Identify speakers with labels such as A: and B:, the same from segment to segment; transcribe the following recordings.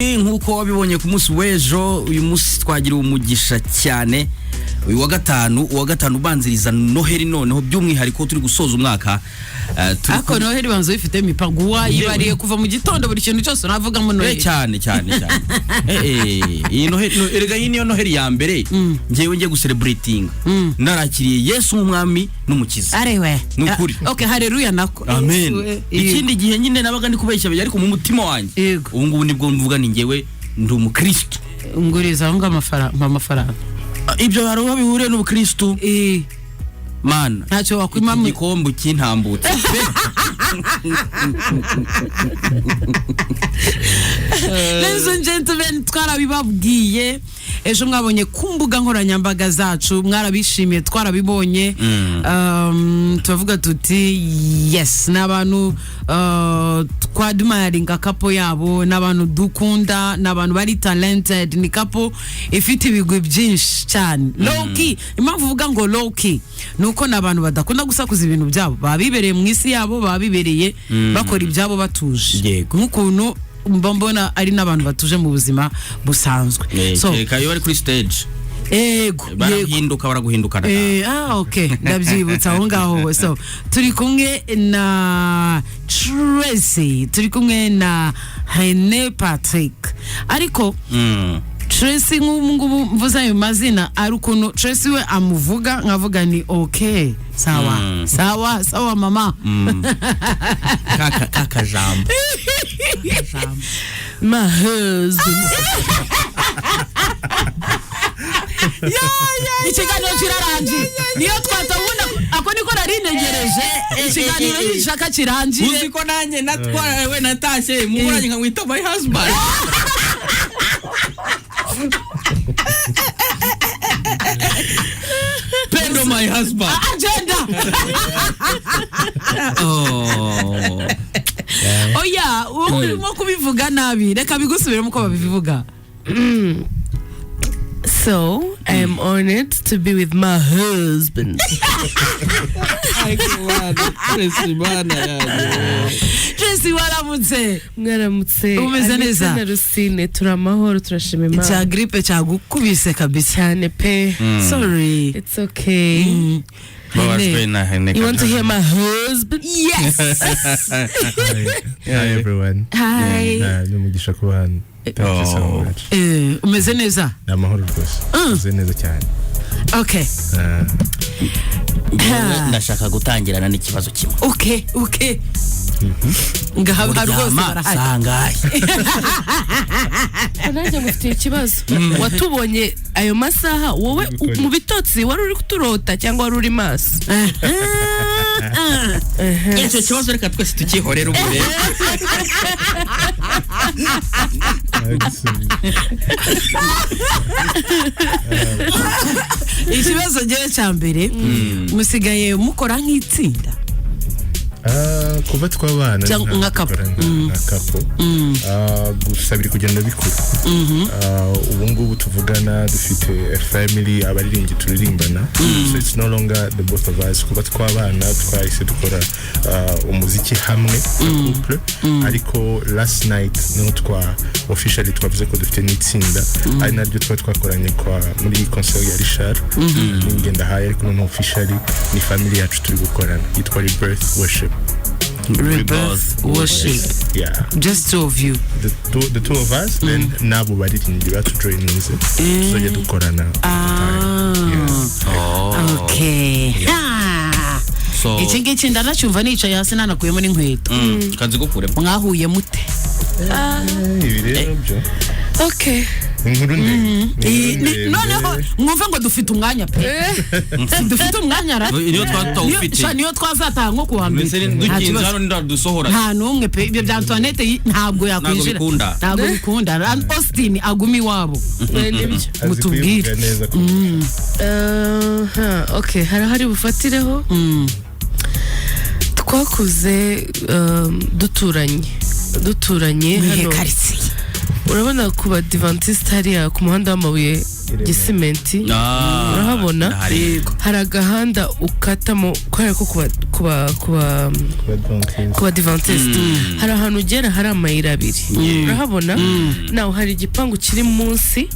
A: Nk'uko wabibonye ku munsi w'ejo, uyu munsi twagira umugisha cyane. Uyu wa gatanu, uwa gatanu ubanziriza Noheli, noneho by'umwihariko turi gusoza umwaka, turi
B: Ariko Noheli banza uyifite imipango, wayibariye kuva mu gitondo, buri kintu cyose unavugamo Noheli.
A: Cyane cyane cyane. Iyi Noheli erega iyi niyo Noheli ya mbere ngewe ngiye gucelebratinga narakiriye Yesu nk'umwami n'umukiza.
B: Arewe.
A: Ni ukuri.
B: Ah, okay, haleluya nako.
A: Amen.
B: Yesu,
A: Ikindi gihe nyine nabaga ndi kubeshya, ariko mu mutima wanjye
B: Yego.
A: ubu ngubu nibwo mvuga ni ngewe ndi umukristo.
B: Nguriza aho ngaho amafaranga, mpa amafaranga.
A: Ah, ibyo hari aho bihuriye n'ubukristo? Mana.
B: Ntacyo wakwima.
A: Iki gikombe ukintambutse pe.
B: Ladies and gentlemen, twarabibabwiye ejo, mwabonye ku mbuga nkoranyambaga zacu, mwarabishimiye, twarabibonye. Turavuga tuti yes, ni abantu twadmiringa, couple yabo ni abantu dukunda, ni abantu bari talented, ni couple ifite ibigwi byinshi cyane, low key. Impamvu uvuga ngo low key ni uko ni abantu badakunda gusakuza ibintu byabo, baba bibereye mu isi yabo, baba bibereye bakora ibyabo batuje, nk'ukuntu mba mbona ari n'abantu batuje mu buzima busanzwe. So
A: Kereka iyo bari kuri stage.
B: Yego.
A: Barahinduka, baraguhindukana.
B: Ah, okay, ndabyibutsa aho ngaho. So turi kumwe na Tracy, turi kumwe na Rene Patrick, ariko Tracy nk'ubu ngubu mvuze ayo mazina, ari ukuntu Tracy we amuvuga nkavuga ni okay, sawa, sawa sawa mama.
A: Kaka jambo.
C: My husband.
B: Ikiganiro kirarangiye, niyo twatabona ako niko nari ntegereje, ikiganiro gishaka kirangire.
A: Uzi ko nanjye natwawe natashye muburanye nkamwita my husband. Pendo, my husband.
B: Agenda.
A: Oh.
B: Oya, wowe urimo kubivuga nabi, reka bigusubiremo uko babivuga.
C: So I am honored to be with my husband.
B: Tracy, waramutse?
C: Mwaramutse.
B: Umeze
C: Anita
B: neza?
C: na Rusine, turi amahoro, turashima
B: Cya
C: Imana.
B: grippe cyagukubise kabisa.
C: Cyane pe.
B: Sorry.
C: It's okay.
A: Babajwe na Hene.
C: You want to hear my husband?
B: Yes.
D: Hi, hi everyone.
C: Hi.
D: Ni umugisha kuba hano. Thank you so
A: Oh.
D: much.
B: Umeze neza?
D: Ni amahoro rwose. Umeze neza cyane.
B: Okay.
A: Njyewe ndashaka gutangirana n'ikibazo kimwe.
B: Okay, ngaha rwose
A: Uryama
B: barahari.
A: sangahe?
C: Nanjye ngufitiye ikibazo. Watubonye ayo masaha wowe mu bitotsi, wari uri kuturota cyangwa wari uri maso?
A: Icyo kibazo reka twese tukihorere ubu rero.
D: Nagisubiza.
B: Ikibazo ngewe cya mbere, musigaye mukora nk'itsinda?
D: Ah, kuva twabana
B: Cyangwa
D: ntabwo
B: nka couple.
D: dukora nka couple. Ah, gusa biri kugenda bikura. Ah, ubu ngubu tuvugana dufite a family, abaririmbyi turirimbana, so it's no longer the both of us. Kuva twabana twahise dukora umuziki hamwe nka couple, ariko last night niho twa officially twavuze ko dufite n'itsinda, ari naryo twari twakoranye kwa muri concert ya Richard n'Ingendahaye, ariko noneho officially ni family yacu turi gukorana yitwa Rebirth Worship.
B: Rebirth Worship?
D: Yeah.
B: Just two of you?
D: The two of us, then n'abo baririmbyi batujoininze tuzajya dukorana
B: Ah.
D: Yeah.
B: Okay. Ah.
A: So
B: Iki ngiki ndanacyumva nicaye hasi nanakuyemo n'inkweto.
A: Kanzigukuremo.
B: Mwahuye mute?
D: Ibi rero byo
C: Okay.
D: inkuru ndende. Ni inkuru ndende.
B: Noneho mwumve ngo dufite umwanya pe, dufite umwanya ra.
A: Niyo twaba tutawufite.
B: Sha, niyo twazataha nko kuwa mbere,
A: Mbese
B: nta
A: dukinze
B: kibazo.
A: hano ndadusohora.
B: Nta n'umwe pe, ibyo bya Antoinette ntabwo yakwinjira.
A: Bikunda.
B: Ntabwo bikunda. Austin aguma iwabo.
C: Nibyo.
D: Azi
B: Mutubwire.
D: kubivuga neza kurusha.
C: Okay, hari ahari bufatireho. Twakuze duturanye
B: Mwihe
C: hano.
B: Karitsiye?
C: Urabona ku badivantiste hariya ku muhanda w'amabuye, Gisimenti?
A: Ah,
C: Urahabona?
A: ndahari.
C: Hari agahanda ukatamo kubera ko kuba ku Badivantiste. Hari ahantu ugera hari amayira abiri, urahabona nawe hari igipangu kiri munsi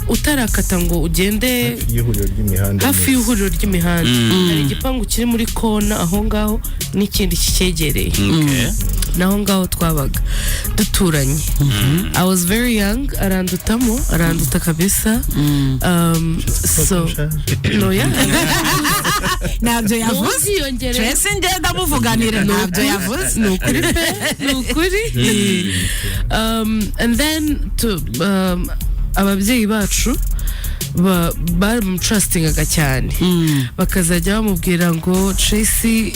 C: utarakata ngo ugende
D: y'ihuriro ry'imihanda.
C: Hafi y'ihuriro ry'imihanda hari igipangu kiri muri kona aho ngaho n'ikindi kicyegereye. Naho ngaho twabaga duturanye. I was very young, arandutamo, aranduta kabisa. So no, yeah.
B: Ntabyo yavuze.
C: Ntuziyongere.
B: Tracy, ngenda muvuganira, ntabyo yavuze.
C: Ni ukuri pe, ni ukuri. And then to, ababyeyi bacu bamutrustingaga cyane, bakazajya bamubwira ngo Tracy,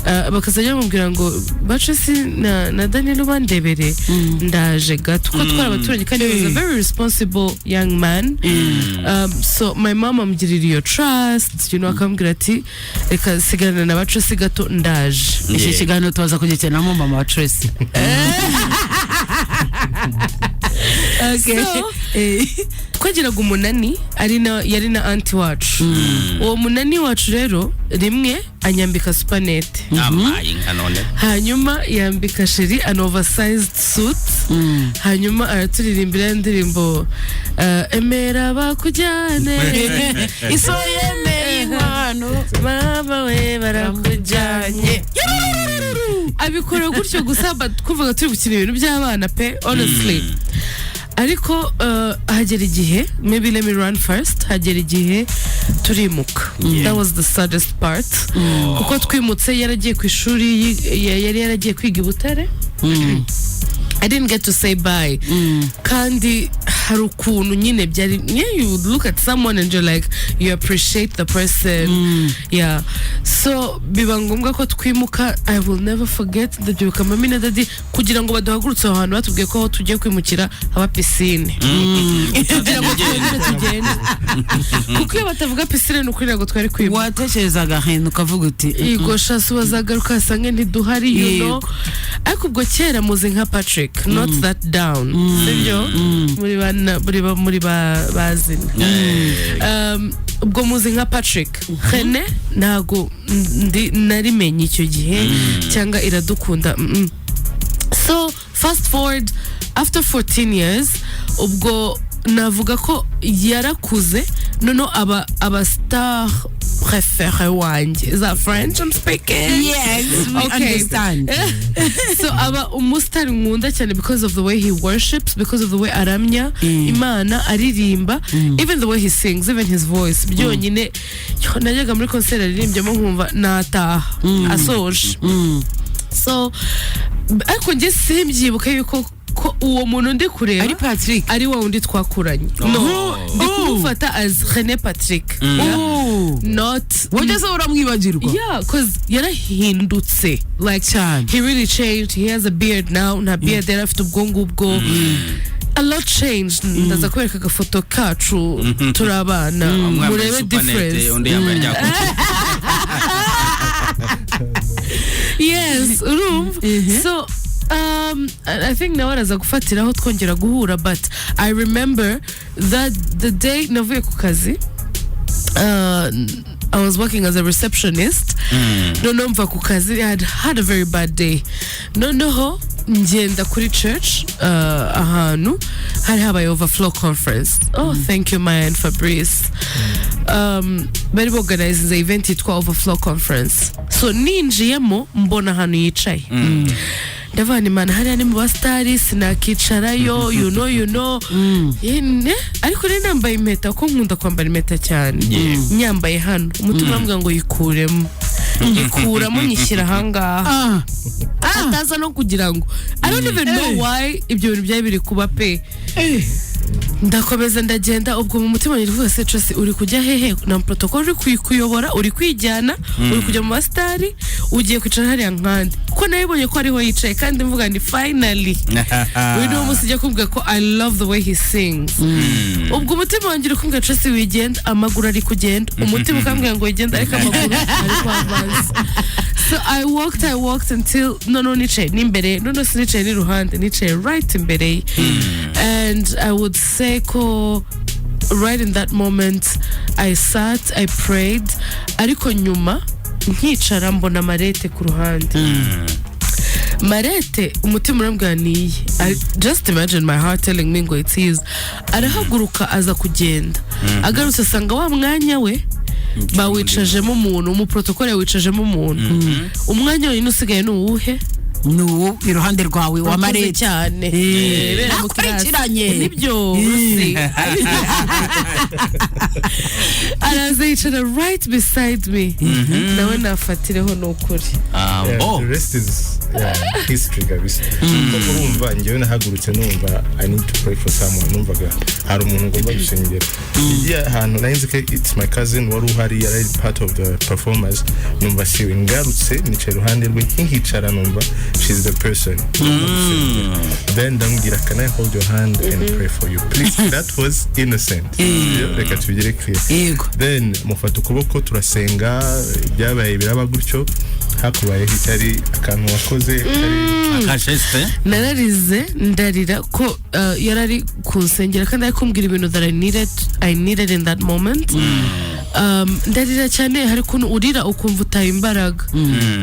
C: bakazajya bamubwira ngo ba Tracy na Daniel bandebere, ndaje gato, kuko twari abaturanyi kandi he was a very responsible young man. So my mom amugirira iyo trust, akamubwira ati: "Reka sigarana na ba Tracy gato, ndaje."
B: Iki kiganiro tubaza kugikenamo mama wa Tracy.
C: So, twagiraga umunani ari na yari na aunty wacu. Uwo munani wacu rero rimwe anyambika supanete.
A: Amaye nka none.
C: Hanyuma yambika chéri an oversized suit, hanyuma araturirimbira indirimbo "Emera bakujyane".
B: Iso yemeye inkwano.
C: "Mama we, barakujyanye." Abikora gutyo gusa, but twumvaga turi gukina ibintu by'abana pe, honestly. Ariko hagera igihe, maybe let me run first, hagera igihe turimuka. That was the saddest part, kuko twimutse yaragiye ku ishuri, yari yaragiye kwiga i Butare. I didn't get to say bye. Kandi hari ukuntu nyine byari, yeah, you would look at someone and you're like, you appreciate the person. Yeah. So biba ngombwa ko twimuka. I will never forget, ndabyibuka mami na daddy kugira ngo baduhagurutse aho hantu batubwiye ko aho tugiye kwimukira haba piscine, kugira ngo twongere tugende, kuko iyo batavuga piscine ni ukuri ntabwo twari kwimuka.
B: Watekerezaga ahantu ukavuga uti:
C: "Yego shasi, bazagaruka hasange ntiduhari." Ariko ubwo kera muzi nka Patrick, not that down, sibyo? Muri ba muri ba bazina. Ubwo muzi nka Patrick Rene, ntago ndi narimenye icyo gihe cyangwa Iradukunda. So fast forward after 14 years, ubwo navuga ko yarakuze, noneho aba star préféré wanjye. Is that French I'm speaking?
B: Yes, we
C: Okay.
B: understand.
C: So aba umusitari nkunda cyane because of the way he worships, because of the way aramya Imana, aririmba, even the way he sings, even his voice byonyine. Yo, najyaga muri concert aririmbyemo nkumva nataha asoje. So ariko njye simbyibuka yuko ko uwo muntu ndi kureba
B: ari Patrick.
C: Ari wa wundi twakuranye. No, ndi kumufata as René Patrick.
B: Oh.
C: Not
B: Wageze uramwibagirwa.
C: Yeah, 'cause yarahindutse, like
B: Cyane.
C: he really changed. He has a beard now, nta beard yari afite ubwo ngubwo. A lot changed. Ndaza kubereka agafoto kacu turi abana,
A: Umwe yambaye
C: murebe
A: supanete,
C: difference.
A: undi yambaye rya kote.
C: Yes, urumva. So I think nawe araza gufatiraho twongera guhura, but I remember that the day navuye ku kazi, I was working as a receptionist. Noneho mva ku kazi, I had had a very bad day. Noneho ngenda kuri church, ahantu hari habaye Overflow conference. Oh, thank you, Maya and Fabrice. Bari organizinze event yitwa Overflow conference. So ninjiyemo mbona ahantu yicaye, ndavuga ni: "Imana, hariya ni mu basitari, sinakicarayo." Yene, ariko rero nambaye impeta, ko nkunda kwambara impeta cyane. Nyambaye hano, umutima urambwira ngo yikuremo. Ikuramo, nyishyira ahangaha, ataza no kugira ngo, I don't even know why ibyo bintu byari biri kuba pe. Ndakomeza ndagenda. Ubwo mu mutima wanjye ndavuga: "Se Tracy, uri kujya hehe na protocol uri kuyobora, uri kwijyana, uri kujya mu basitari, ugiye kwicara hariya nkandi?" Kuko nabibonye ko ariho yicaye, kandi mvuga ni: "Finally, uyu niwo munsi ujya kumbwira ko I love the way he sings." Ubwo umutima wanjye uri kumbwira: "Tracy, wigenda." Amaguru ari kugenda, umutima ukambwira ngo wigenda, ariko amaguru ari kwavansa. So I walked, I walked until noneho nicaye n'imbere, noneho sinicaye n'iruhande, nicaye right imbere ye. And I would say ko right in that moment I sat, I prayed, ariko nyuma Nkicara mbona mallette ku ruhande. Mallette, umutima urambwira ni iye. I just imagine my heart telling me ngo it's his. Arahaguruka aza kugenda, agarutse asanga wa mwanya we bawicajemo umuntu, umuprotokole wicajemo umuntu. Umwanya wenyine usigaye ni uwuhe?
B: Ni uwo iruhande rwawe wa
C: Urakoze
B: mallette.
C: cyane. Bera mu class.
B: Nakurikiranye.
C: Nibyo Rusi. Araza yicara right beside me, nawe nafatireho, ni ukuri.
D: Yeah,
A: Bo.
D: the rest is, yeah, history kabisa. Kuko urumva njyewe nahagurutse numva I need to pray for someone, numvaga hari umuntu ngomba gusengera. Igiye ahantu nari nzi ko it's my cousin wari uhari, yari ari part of the performers, numva siwe. Ngarutse nicaye iruhande rwe, nkihicara numva she's the person ngomba gusengera. Then ndamubwira, "Can I hold your hand and pray for you, please?" That was innocent. Reka tubigire clear. Then mufata ukuboko turasenga, ibyabaye biraba gutyo. Hakubayeho icyari akantu wakoze kari
A: Akageste.
C: Nararize, ndarira ko yari ari kunsengera kandi ari kumbwira ibintu that I needed in that moment. Ndarira cyane. Hari ukuntu urira ukumva utaye imbaraga.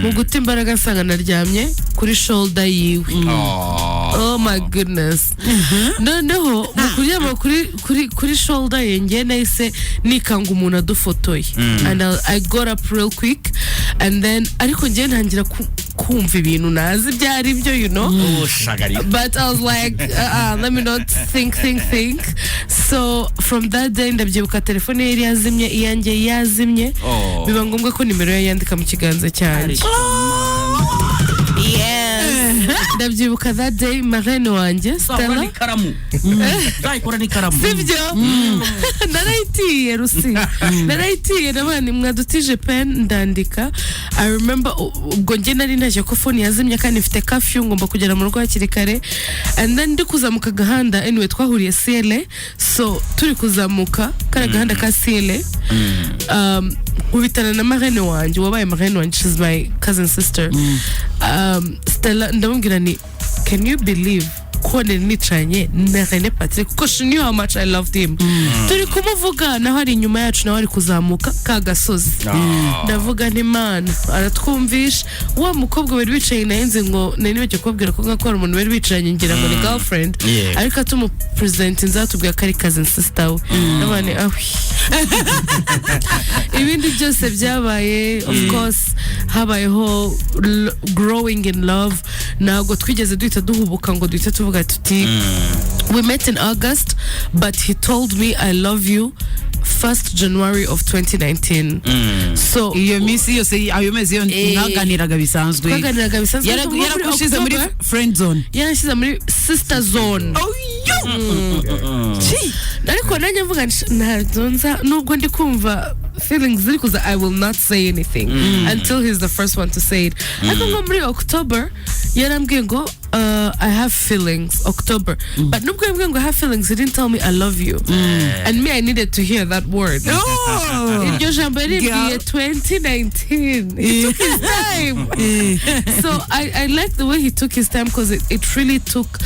C: Mu guta imbaraga nsanga naryamye kuri shoulder yiwe. Oh my goodness! Noneho mu kuryama kuri shoulder ye, njye nahise nikanga umuntu adufotoye and I got up real quick and then ariko njye ntangira kumva ibintu nazi ibyo ari byo.
A: Ushagari.
C: But I was like, let me not think, think, think. So from that day, ndabyibuka telefone ye yari yazimye, iyanjye yazimye.
A: Oh.
C: Biba ngombwa ko nimero ye yandika mu kiganza cyanjye. Yes. Ndabyibuka that day, marraine wanjye
A: Uzahora
C: Stella.
A: n'ikaramu, uzayikora n'ikaramu.
C: Sibyo, narayitiye Rusi, narayitiye nabandi mwadutije pen ndandika. I remember ubwo njye nari ntashye ko phone yazimye kandi mfite curfew, ngomba kugera mu rugo hakiri kare. And then ndi kuzamuka agahanda, anyway twahuriye CLA, so turi kuzamuka kariya gahanda ka CLA, nkubitana na marraine wanjye, wabaye marraine wanjye, she's my cousin sister, Stella. Ndamubwira ni, "Can you believe ko nari nicaranye na René Patrick?" Kuko she knew how much I loved him. Turi kumuvuga, naho ari inyuma yacu, nawe ari kuzamuka ka gasozi. Ndavuga nti Mana aratwumvisha. Wa mukobwa bari bicaye, nahenze ngo nari nibagiwe kubabwira ko ngako hari umuntu bari bicaranye, ngira ngo ni girlfriend. Ariko atuma president nzatubwira ko ari cousin sister we. Ndabona awi ibindi byose byabaye, of course habayeho growing in love. Ntabwo twigeze duhita duhubuka ngo duhite tuvuga tuti we met in August, but he told me "I love you" 1st January of 2019. So
B: Iyo minsi yose, ayo mezi yo mwaganiraga bisanzwe?
C: Twaganiraga bisanzwe. Ariko nko muri
B: Yaragushyize muri
C: October,
B: friend zone.
C: Yaranshyize muri sister zone. Ariko nanjye mvuga nti ntabwo nza, nubwo ndi kumva feelings ziri kuza, I will not say anything until he's the first one to say it. Ariko nko muri October yarambwiye ngo "I have feelings," October. But nubwo yambwiye ngo "I have feelings," he didn't tell me "I love you," and me, I needed to hear that word. Iryo jambo yaribwiye 2019. He took his time. So I like the way he took his time because it really took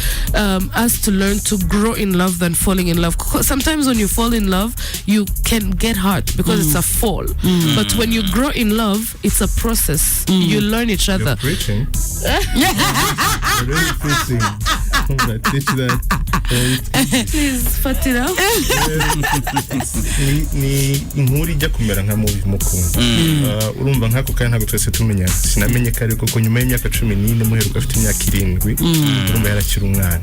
C: us to learn to grow in love than falling in love. 'Cause sometimes when you fall in love, you can get hurt because it's a fall. But when you grow in love, it's a process. You learn each
D: You're
C: other.
D: Preaching. You're really preaching. I'm gonna teach that.
C: Please, Fatira.
D: Ni inkuru ijya kumera nka mubi mukunda. Urumva nk'ako kanya ntabwo twese tumenyana, sinamenye ko ari koko nyuma y'imyaka 14 muheruka afite imyaka 7, urumva yarakiri umwana.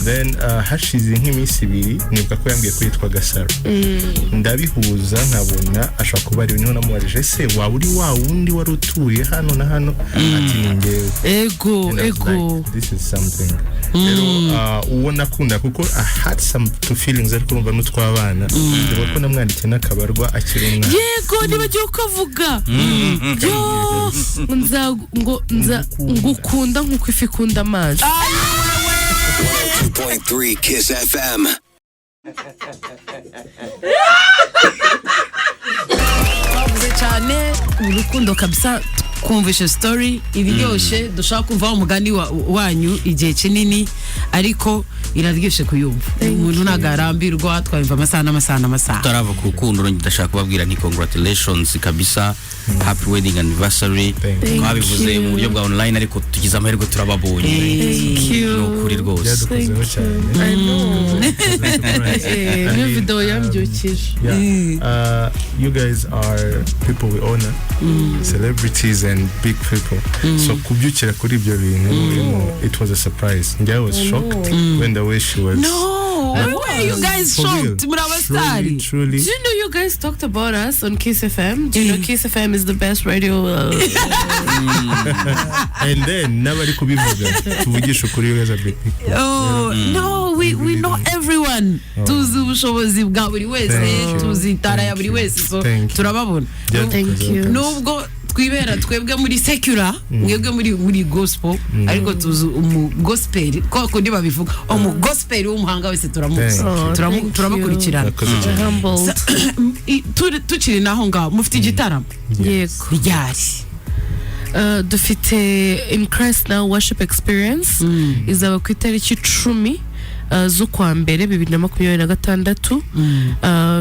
D: Then hashize nk'iminsi 2 nibuka ko yambwiye ko yitwa Gasaro, ndabihuza nkabona ashobora kuba ari we. Niho namubarije, "Ese waba uri wa wundi wari utuye hano na hano?" Ati ni njyewe.
C: Ego,
D: And I was
C: ego.
D: like, this is something. Rero uwo nakunda, kuko I had some two feelings, ariko urumva n'utw'abana, ndibuka ko namwandikiye n'akabarwa akiri umwana.
C: Yego, nibagiwe ukavuga yo nza ngo nza ngukunda nk'uko ifi ikunda amazi.
E: 2.3 Kiss FM.
B: Twavuze cyane urukundo kabisa. Kumvisha story iryoshye, dushaka kumva umugani wanyu igihe kinini, ariko iraryoshye kuyumva. Umuntu ntabwo arambirwa, twayumva amasaha n'amasaha n'amasaha.
A: Tutarava ku rukundo, ndashaka kubabwira nti congratulations kabisa, happy wedding anniversary.
D: Thank you.
A: Twabivuze mu buryo bwa online, ariko tugize amahirwe turababonye.
C: Thank you.
A: Ni ukuri rwose.
D: Byadukozeho cyane.
C: I know.
D: Surprise.
C: Eh,
D: I
C: niyo
D: mean,
C: video yambyukije.
D: Yeah. You guys are people we honor, celebrities and big people. So kubyukira kuri ibyo bintu, it was a surprise. Njye I was shocked when the way she was.
B: No, why were you guys
D: For real.
B: shocked? Muri abasitari.
D: Truly, truly.
C: Do you know you guys talked about us on Kiss FM? Do you know Kiss FM is the best radio?
D: And then n'abari kubivuga, tuvugishe ukuri, you guys are big people.
B: Oh, no, we know everyone. Tuzi ubushobozi bwa buri wese,
D: Thank you.
B: tuzi intara ya
D: Thank
B: buri
D: you.
B: wese, so
D: Thank you.
B: turababona.
C: Thank you.
B: Nubwo twibera twebwe muri secular, mwebwe muri gospel, ariko tuzi umu gospel ko kundi babivuga, umu gospel w'umuhanga wese turamuzi.
D: Thank
C: Oh, thank you.
B: Turabakurikirana.
D: Murakoze cyane.
C: Humbled.
B: Tukiri naho ngaho, mufite igitaramo
C: Yego.
B: ryari?
C: Dufite In Christ Now Worship Experience, izaba ku itariki 10 z'ukwa mbere 2026.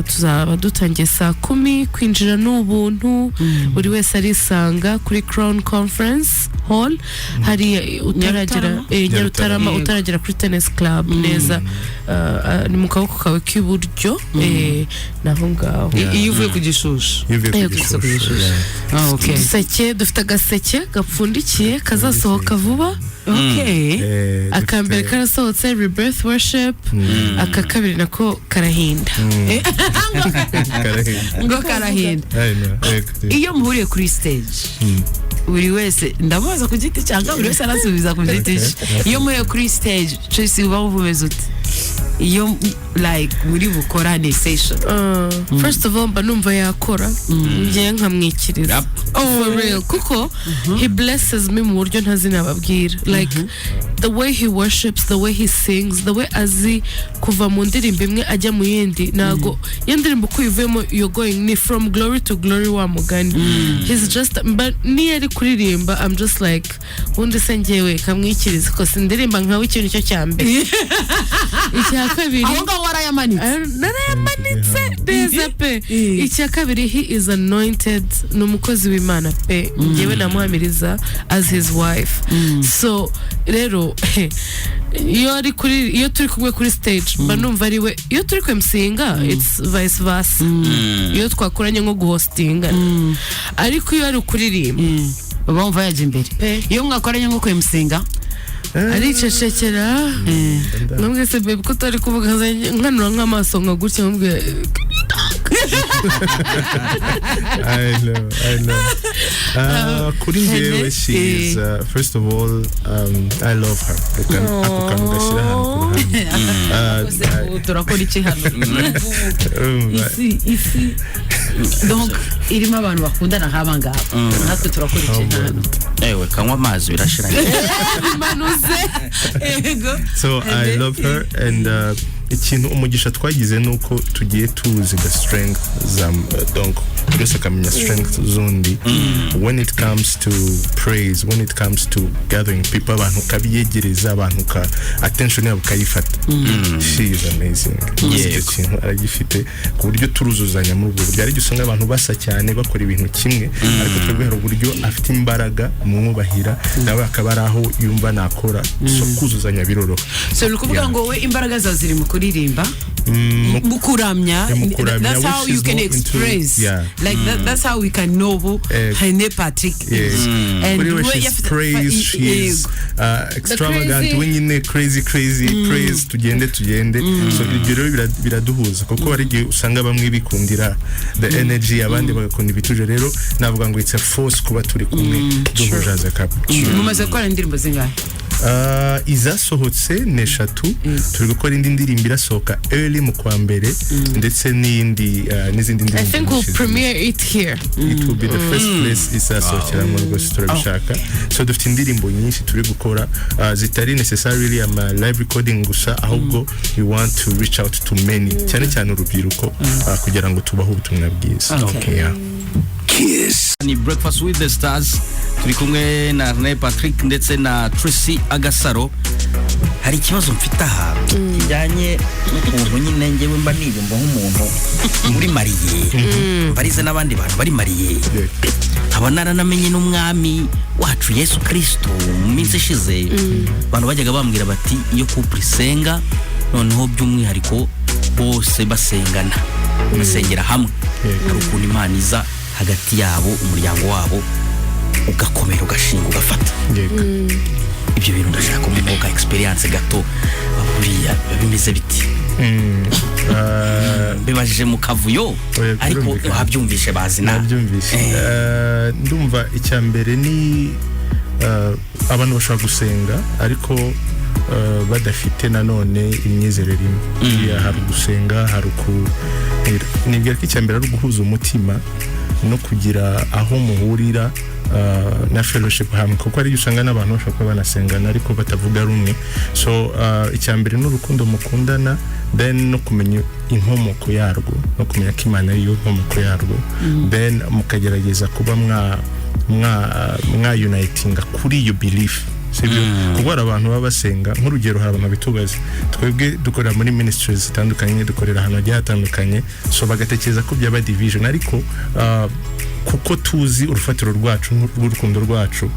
C: Tuzaba dutangiye saa 10, kwinjira ni ubuntu, buri wese arisanga kuri Crown Conference Hall hari utaragera
B: Nyarutarama?
C: Nyarutarama.
B: Yego.
C: Utaragera kuri Tennis Club neza, ni mu kaboko kawe k'iburyo, naho ngaho.
B: Iyo uvuye ku Gishushu.
D: Iyo uvuye ku
C: Yego.
D: Gishushu, yeah.
B: Ah, okay.
C: Uduseke, dufite agaseke gapfundikiye kazasohoka vuba.
B: Okay.
C: Akambere karasohotse, Rebirth Worship, aka kabiri nako karahinda.
D: Karahinda.
B: Ngo karahinda.
D: I know. Yego.
B: Iyo muhuriye kuri stage, buri wese ndamubaza ku giti cyangwa buri wese arasubiza ku giti cye, iyo muhuye kuri stage, Tracy, uba wumva ute iyo like muri bukorane session?
C: First of all, mba numva yakora ngiye nkamwikiriza. For real, kuko he blesses me mu buryo ntazi nababwira, like the way he worships, the way he sings, the way azi kuva mu ndirimbo imwe ajya mu yindi. Ntago iyo ndirimbo uko uyivuyemo you're going, ni from glory to glory wa mugani. He's just, mba niyo ari kuririmba I'm just like, ubundi se ngewe kamwikiriza ko sindirimba nkawe? Ikintu cyo cya mbere, icya kabiri,
B: Aho ngaho warayamanitse.
C: Narayamanitse neza pe. Icya kabiri, he is anointed, ni umukozi w'Imana pe. Ngewe namuhamiriza as his wife. So rero iyo ari kuri, iyo turi kumwe kuri stage, mba numva ari we. Iyo turi kwemusinga, it's vice versa, iyo twakoranye nko guhostinga, ariko iyo ari kuririmba,
B: Uba wumva yajya imbere.
C: Pe.
B: Iyo mwakoranye nko kwemusinga?
C: Aricecekera. Namwe se babe, ko utari kuvuga? Nkanura nk'amaso nka gutya, nkubwira.
D: I know, I know. Kuri njyewe, she is, first of all, I love her. Reka ako kantu gashyira ahantu ku ruhande.
B: Ubu turakora iki hano? Isi donc irimo abantu bakundana nk'aba ngaba, natwe turakora iki hano?
A: Ewe, kanywa amazi birashira.
C: Manuze.
B: Yego.
D: So I love her and ikintu umugisha twagize ni uko tugiye tuzi the strength za, donc buri wese akamenya strength z'undi when it comes to praise, when it comes to gathering people, abantu ukabiyegereza, abantu ka attention yabo ukayifata. She is amazing. Icyo kintu aragifite ku buryo turuzuzanya muri ubwo buryo. Hari igihe usanga abantu basa cyane, bakora ibintu kimwe, ariko twebwe hari uburyo afite imbaraga mwubahira, nawe akaba ari aho yumva nakora, so kuzuzanya biroroha.
B: So ni ukuvuga ngo we imbaraga zawe ziri mu kuririmba, mu kuramya.
D: Mu kuramya,
B: That's how
D: which
B: you
D: is
B: can
D: more into-
B: express, like that, that's how we can know who Rene Patrick is. And
D: Kuri we
B: we
D: she's praise, she's extravagant.
C: Crazy.
D: We nyine crazy, crazy praise, tugende tugende. So ibyo rero biraduhuza kuko hari igihe usanga bamwe bikundira the energy, abandi bagakunda ibituje. Rero navuga ngo it's a force kuba turi kumwe, duhuje as a couple.
B: Mumaze gukora indirimbo zingahe?
D: Izasohotse ni eshatu. Turi gukora indi ndirimbo irasohoka early mu kwa mbere, ndetse n'indi, n'izindi
C: I
D: ndirimbo
C: think we'll
D: nyinshi.
C: premiere it here.
D: It will be the first place izasohokeramo rwose, turabishaka. So dufite indirimbo nyinshi turi gukora, zitari necessarily ama live recording gusa, ahubwo we want to reach out to many, cyane cyane urubyiruko, kugira ngo tubahe ubutumwa bwiza.
B: Okay.
D: Yeah.
E: Kiss.
A: Ni Breakfast with the Stars, turi kumwe na Rene Patrick ndetse na Tracy Agasaro. Hari ikibazo mfite aha kijyanye n'ukuntu nyine ngewe mba niyumva nk'umuntu uri marié, mbarize n'abandi bantu bari marié, nkaba naranamenye n'umwami wacu Yesu Kristo. Mu minsi ishize abantu bajyaga bambwira bati iyo couple isenga, noneho by'umwihariko bose basengana, basengera hamwe, hari ukuntu Imana iza hagati yabo, umuryango wabo ugakomera, ugashinga, ugafata. Ibyo bintu ndashaka kumuha experience gato. Buriya biba bimeze biti? Bibajije mu kavuyo.
D: Oya,
A: ariko
D: birumvikana.
A: wabyumvishe bazi na
D: Nabyumvise. Ndumva icya mbere ni abantu bashobora gusenga ariko badafite nanone imyizerere imwe. Buriya hari ugusenga, hari uku nibwira ko icya mbere ari uguhuza umutima no kugira aho muhurira na fellowship hamwe, kuko hari igihe usanga n'abantu bashobora kuba banasengana ariko batavuga rumwe. So icya mbere ni urukundo mukundana, then no kumenya inkomoko yarwo, no kumenya ko Imana ariyo nkomoko yarwo, then mukagerageza kuba mwa unitinga kuri iyo belief, sibyo? Kuko hari abantu baba basenga, nk'urugero hari abantu bitubaza, twebwe dukorera muri ministries zitandukanye, dukorera ahantu hagiye hatandukanye, so bagatekereza ko byaba division, ariko kuko tuzi urufatiro rwacu rw'urukundo rwacu,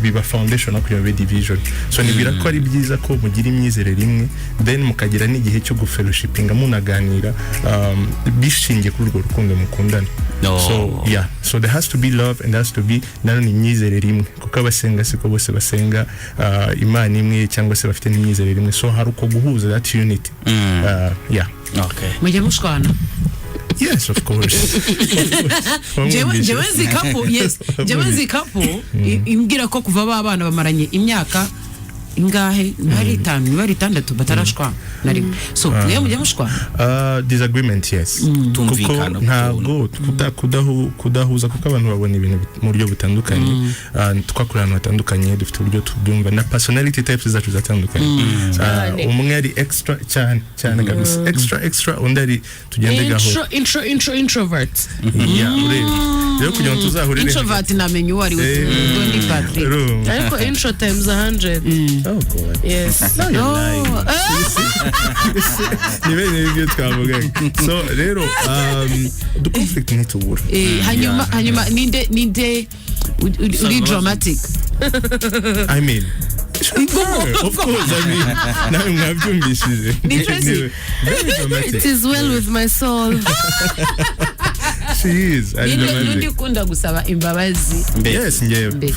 D: biba foundation no kugira ngo bibe division. So nibwira ko ari byiza ko mugira imyizerere imwe, then mukagira n'igihe cyo gufellowshipinga, munaganira bishingiye kuri urwo rukundo mukundana.
A: No.
D: So yeah, so there has to be love and there has to be nanone imyizerere imwe, kuko abasenga siko bose basenga Imana imwe cyangwa se bafite n'imyizerere imwe. So hari uko guhuza, that unity, yeah.
B: Mujye mushwana?
D: Yes, of course.
B: Jewe nzi couple, yes, jewe nzi couple imbwira ko kuva ba bana bamaranye imyaka ingahe, niba ari 5, niba ari 6, batarashwana na rimwe. So mwe mujye mushwana?
D: Disagreement, yes.
A: Tumvikana.
D: Kuko ntabwo kudahuza, kuko abantu babona ibintu mu buryo butandukanye. Twakorera ahantu hatandukanye, dufite uburyo tubyumva na personality types zacu zatandukanye.
C: Cyane.
D: Umwe ari extra cyane cyane kabisa, extra extra, undi ari tugende gahoro.
C: Intro introvert.
D: Yeah, urebye rero kugira ngo tuzahurire
B: Introvert namenya uwo ari we. Ubwo ni Patrick.
D: Urumva?
C: Ariko intro times 100.
D: Oh God.
C: Yes.
D: Now you're lying. Ni bene ibyo twavugaga. So rero the conflict ntitubura.
B: Hanyuma ninde uri dramatic?
D: I mean, of course, I mean, nawe mwabyumvishije.
B: Ni Tracy.
D: Very dramatic.
C: It is well with my soul.
D: She is. Ari
B: Ninde
D: dramatic.
B: ukunda gusaba imbabazi?
D: Yes, ngewe.
B: Mbe.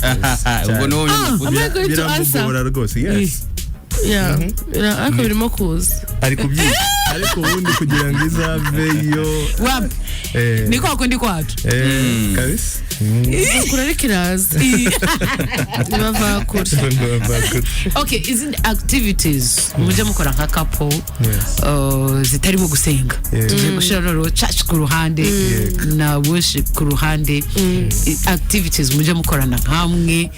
A: Ubwo ni wowe.
C: Am I going to answer?
D: Biramugora rwose, yes.
C: Yeah. Yeah, ariko birimo kuza.
D: Ari kubyiga, ariko ubundi kugira ngo izaveyo
B: Wap, ni kwa kundi kwacu.
D: Kabisa.
C: Kure ariko iraza ntibava kure.
B: Okay, izindi activities mujye mukora nka couple zitarimo gusenga? Tugiye gushyira noneho church ku ruhande na worship ku ruhande. Activities mujye mukorana nkamwe,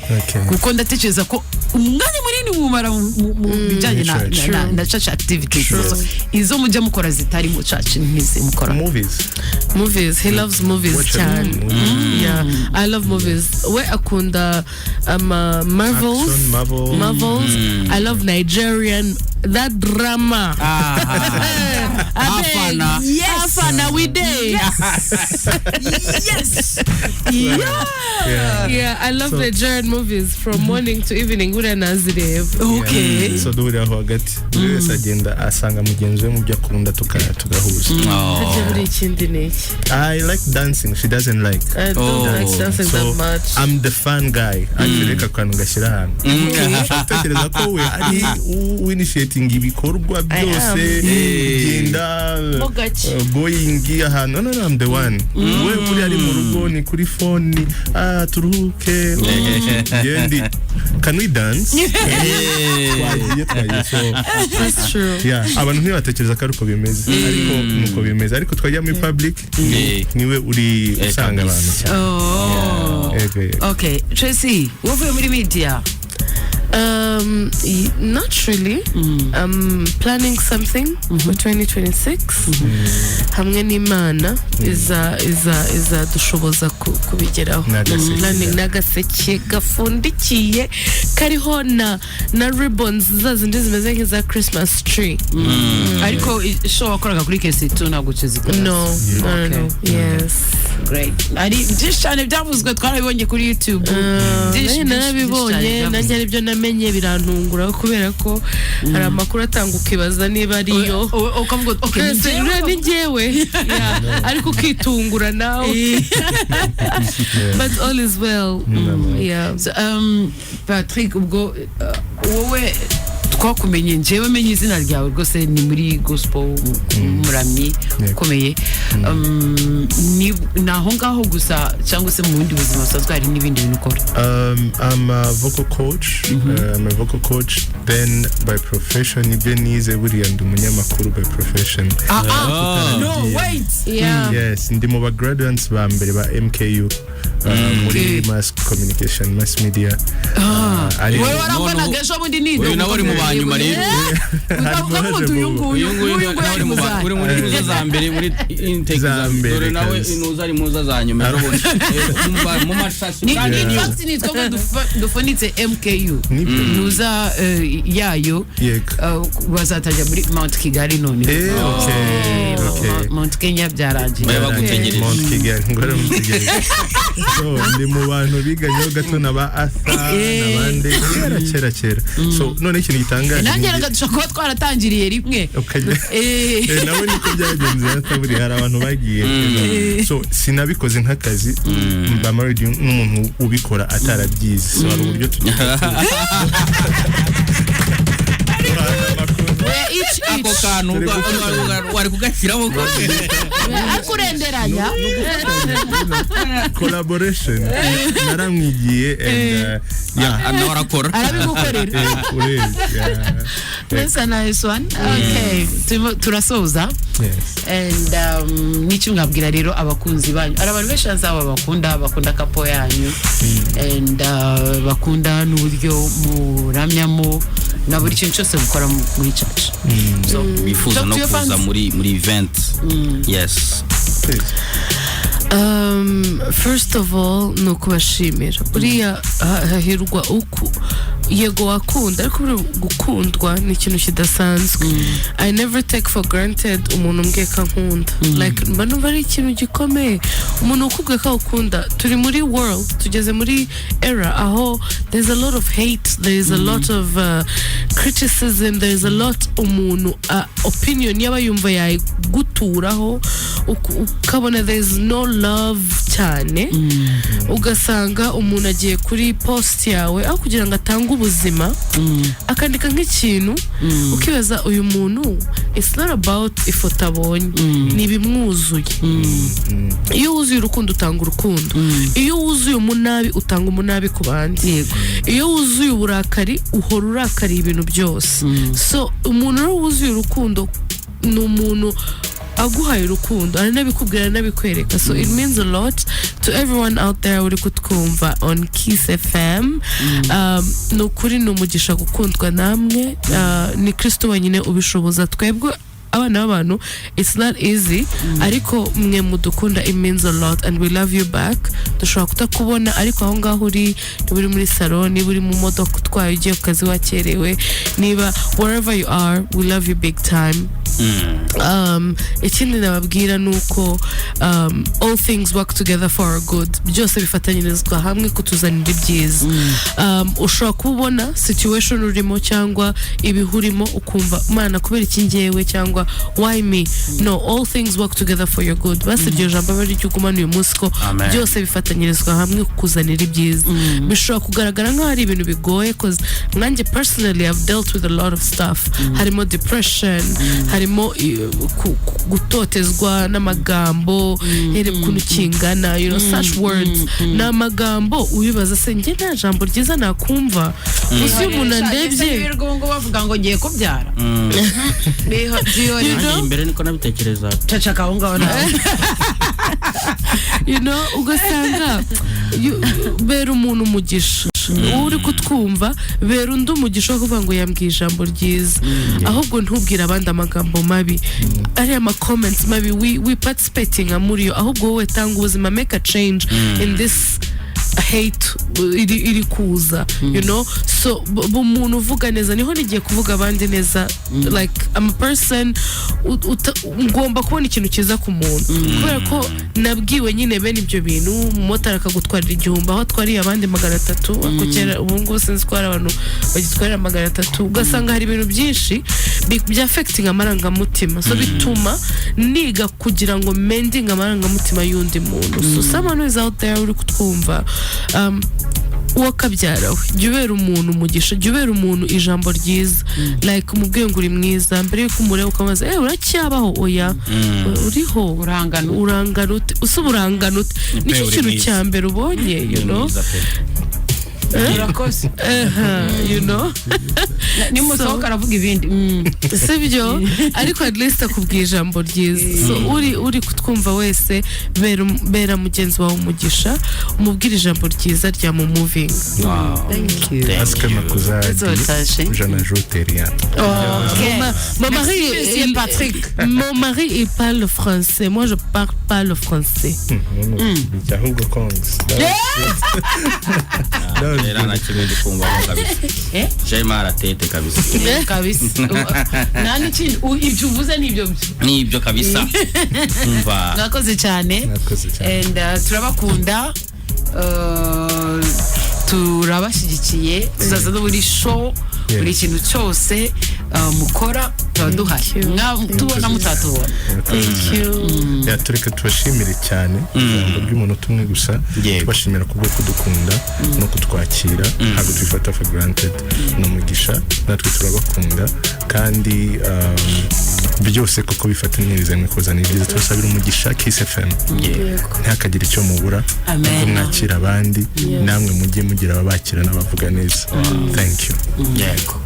B: kuko ndatekereza ko umwanya munini mumara mu bijyanye
D: Church.
B: na church activities. So, izo mujya mukora zitari mu church ntizi mukora?
D: Movies.
C: Movies, he loves movies
D: Watch a
C: cyane.
D: movie.
C: Yeah, I love movies. We akunda ama Marvels.
D: Action, Marvel.
C: Marvels. I love Nigerian, that drama.
A: Afana.
C: Yes, afana we dey.
B: Yes.
D: Yeah.
C: Yeah, I love Nigerian movies from morning to evening, buriya nazireba.
D: So duhurira aho hagati, buri wese agenda asanga mugenzi we mu byo akunda, tugahuza.
C: Harya buriya ikindi ni iki?
D: I like dancing, she doesn't like.
C: I don't
A: Oh.
C: like dancing
D: So
C: that much.
D: I'm the fun guy actually. Reka akantu gashyira ahantu ushobora gutekereza ko we ari uwinitiating ibikorwa byose, kugenda,
C: Mo gake.
D: Going ahantu. No, no, I'm the one. We buriya ari mu rugo, ni kuri phone, ah, turuhuke, gendi, can we dance, twagiye twagiye. So
C: That's true.
D: yeah, abantu ntibatekereza ko ari uko bimeze, ariko nuko bimeze. Ariko twajya muri public, niwe uri usanga abantu cyane.
B: Oh.
D: Yego, yego.
B: Okay, Tracy, wavuye muri media.
C: Not really. I'm planning something for 2026. Hamwe n'Imana iza dushoboza kubigeraho.
D: N'agaseke.
C: Planning n'agaseke gafundikiye kariho na ribbons za zindi zimeze nk'iza Christmas tree.
B: Ariko show wakoraga kuri KC2 ntabwo ukizikora?
C: No, no, no. Yes.
B: Great. Hari byinshi cyane byavuzwe, twarabibonye kuri YouTube. Byinshi,
C: Nanjye
B: byinshi, byinshi cyane
C: narabibonye
B: byavuzwe.
C: Nanjye aribyo namenye, birantungura kubera ko hari amakuru atanga ukibaza niba ariyo.
B: Ukavuga uti, "Okay, ni
C: Twese
B: njyewe."
C: uriya ni njyewe. Yeah, ariko ukitungura nawe, but all is well, yeah.
B: So, Patrick, ubwo wowe twakumenye, njyewe menye izina ryawe rwose ni muri gospel, umuramyi ukomeye. Ni aho ngaho gusa cyangwa se mu bundi buzima busanzwe hari n'ibindi bintu ukora?
D: I'm a vocal coach. I'm a vocal coach. Then by profession, nibyo nize, buriya ndi umunyamakuru by profession.
B: Ah, ah, no, wait.
C: Yeah.
D: Yes, ndi mu ba graduates ba mbere ba MKU muri mass communication, mass media.
B: Wowe warambonaga ejo bundi ni
A: Uyu nawe uri mu ba nyuma rero.
B: Ukavuga uti uyu nguyu,
A: Uyu nguyu
B: uyu nguyu
A: nawe
B: ari
A: uri mu
B: muzajya
A: uri muri muza za mbere, muri intake
D: Za
A: za
D: mbere
A: mbere. Dore nawe
D: kabisa.
A: inuza ari muza za nyuma ejo bundi. Umva, mu mashashi
B: Ni
A: brand
B: in
A: new.
B: fact ni twebwe dufunitse MKU
D: Nibyo.
B: nuza yayo.
D: Yego.
B: Bazatajya muri Mount Kigali none.
D: Okay, okay.
B: Mount Kenya byarangiye.
A: Bari bagutegereje.
D: Mount Kigali, ngo ari Mount Kigali. So, ndi mu bantu biganyeho gato na ba Arthur n'abandi kera kera kera. So, none ikintu gitangaje
B: Nanjye
D: ni
B: reka dushobora kuba twaratangiriye rimwe.
D: Nawe niko byagenze, Arthur, buriya hari abantu bagiye. So, sinabikoze nk'akazi, mba married n'umuntu ubikora atarabyize. So, hari uburyo tugenda
C: Each
A: Ako
C: each
A: kantu
D: Turi gufatanya.
A: wari kugashyiramo ko
B: Ariko urenderanya.
D: Collaboration, naramwigiye and yeah.
A: Ah, nawe arakora.
B: Arabigukorera.
D: Urebye, yeah.
B: That's a nice one. Okay, turimo turasoza.
D: Yes.
B: And n'icyo mwabwira rero abakunzi banyu, hari abantu benshi hanze aba bakunda couple yanyu and bakunda n'uburyo muramyamo na buri kintu cyose mukora muri church. So,
A: Bifuza
B: talk
A: no
B: to your
A: kuza
B: fans.
A: muri event, yes.
D: Please.
C: First of all ni ukubashimira. Uriya hahirwa uku yego wakunda, ariko buriya gukundwa ni ikintu kidasanzwe. I never take for granted umuntu umbwiye ko ankunda. Like, mba numva ari ikintu gikomeye umuntu ukubwiye ko awukunda. Turi muri world, tugeze muri era aho there's a lot of hate, there is a lot of criticism, there is a lot umuntu opinion yaba yumva yayiguturaho, ukabona there is no love cyane. Ugasanga umuntu agiye kuri post yawe, aho kugira ngo atange ubuzima akandika nk'ikintu, ukibaza uyu muntu, it's not about ifoto abonye, ni ibimwuzuye. Iyo wuzuye urukundo utanga urukundo, iyo wuzuye umunabi utanga umunabi ku bandi, iyo wuzuye uburakari uhora urakariye ibintu byose. So umuntu rero wuzuye urukundo ni umuntu aguhaye urukundo aranabikubwira, aranabikwereka. So it means a lot to everyone out there uri kutwumva on Kiss FM. Ni ukuri ni umugisha gukundwa namwe. Ni Kristo wenyine ubishoboza. Twebwe abana b'abantu it's not easy, ariko mwe mudukunda, it means a lot and we love you back. Dushobora kutakubona, ariko aho ngaho uri, niba uri muri salo, niba uri mu modoka utwaye ugiye ku kazi wakerewe, niba wherever you are, we love you big time. Ikindi nababwira ni uko all things work together for our good. Byose bifatanyirizwa hamwe kutuzanira ibyiza. Ushobora kuba ubona situation urimo cyangwa ibihe urimo ukumva, "Mana, kubera iki ngewe?" cyangwa "Why me?" No, all things work together for your good. Basi iryo jambo abe ariryo ugumana uyu munsi, ko
A: Amen.
C: byose bifatanyirizwa hamwe kukuzanira ibyiza. Bishobora kugaragara nk'aho ari ibintu bigoye, 'cause nanjye personally I've dealt with a lot of stuff, harimo depression, harimo gutotezwa n'amagambo, reba ukuntu kingana, such words, ni amagambo ubibaza se njye nta jambo ryiza nakumva gusa iyo umuntu andebye.
B: Birirwa ngo bavuga ngo ngiye kubyara. Byihorere.
C: You know?
A: Nanjye imbere niko nabitekereza.
B: Cacaka aho ngaho nawe.
C: Ugasanga bera umuntu umugisha. Umugisha. Wowe uri kutwumva, bera undi umugisha wo kuvuga ngo yambwiye ijambo ryiza. Ahubwo ntubwire abandi amagambo mabi, ariya ma comments mabi, we participating muri yo. Ahubwo wowe tanga ubuzima, make a change in this hate iri kuza. So umuntu uvuga neza niho nigiye kuvuga abandi neza. Like, I'm a person ngomba kubona ikintu cyiza ku muntu, kubera ko nabwiwe nyine bene ibyo bintu. Umumotari akagutwarira 1000 aho atwariye abandi 300. Ariko kera, ubu ngubu sinzi ko hari abantu bagitwarira 300. Ugasanga hari ibintu byinshi bya affecting amarangamutima. So bituma niga kugira ngo mending amarangamutima y'undi muntu. So someone who is out there uri kutwumva, uwo kabyara we, jya ubera umuntu umugisha, jya ubera umuntu ijambo ryiza, like umubwiye ngo uri mwiza mbere yuko umureba ukamubaza: "Eh, uracyabaho?" Oya, uriho?
B: Urangana ute?
C: Urangana ute? Usa urangana ute? Nicyo
A: Uri
C: kintu
A: mwiza.
C: cya mbere ubonye.
A: Mwiza pe.
B: Urakoze.
C: Aha.
B: Nimusohoka aravuga ibindi.
C: Sibyo, ariko at least akubwiye ijambo ryiza. So uri kutwumva wese, bera mugenzi wawe umugisha, umubwire ijambo ryiza ryamumovinga.
B: Thank you.
A: Thank
D: Ask
A: you.
D: Makuzadi,
B: Zotashe.
D: je n'ajoute rien.
B: Ok.
C: Mon mari,
B: Merci, monsieur Patrick.
C: Mon mari, il parle le français. Moi, je parle pas le français.
D: Ahubwo congs.
A: Rero nta kimwe ndi kumvamo kabisa.
B: Eh?
A: Shema aratete kabisa.
B: Kabisa, nta n'ikindi. Ibyo uvuze ni ibyo byo.
A: Nibyo kabisa, umva.
B: Mwakoze cyane.
D: Mwakoze cyane.
B: And turabakunda, turabashyigikiye, tuzaza no muri show. Buri kintu cyose mukora tuba duhari.
C: You.
B: Tubona mutatubona.
C: Thank you.
D: Ya, tureka tubashimire cyane, ijambo ry'umunota umwe gusa. Tubashimira kubwo kudukunda no kutwakira, ntabwo tubifata for granted, ni umugisha. Natwe turabakunda kandi byose koko bifatanyiriza hamwe kuzana ibyiza. Turasabira umugisha Kiss FM, ntihakagire icyo mubura.
B: Amen.
D: Uko mwakira abandi, namwe mujye mugira ababakira n'abavuga neza. Thank you.
A: Yego.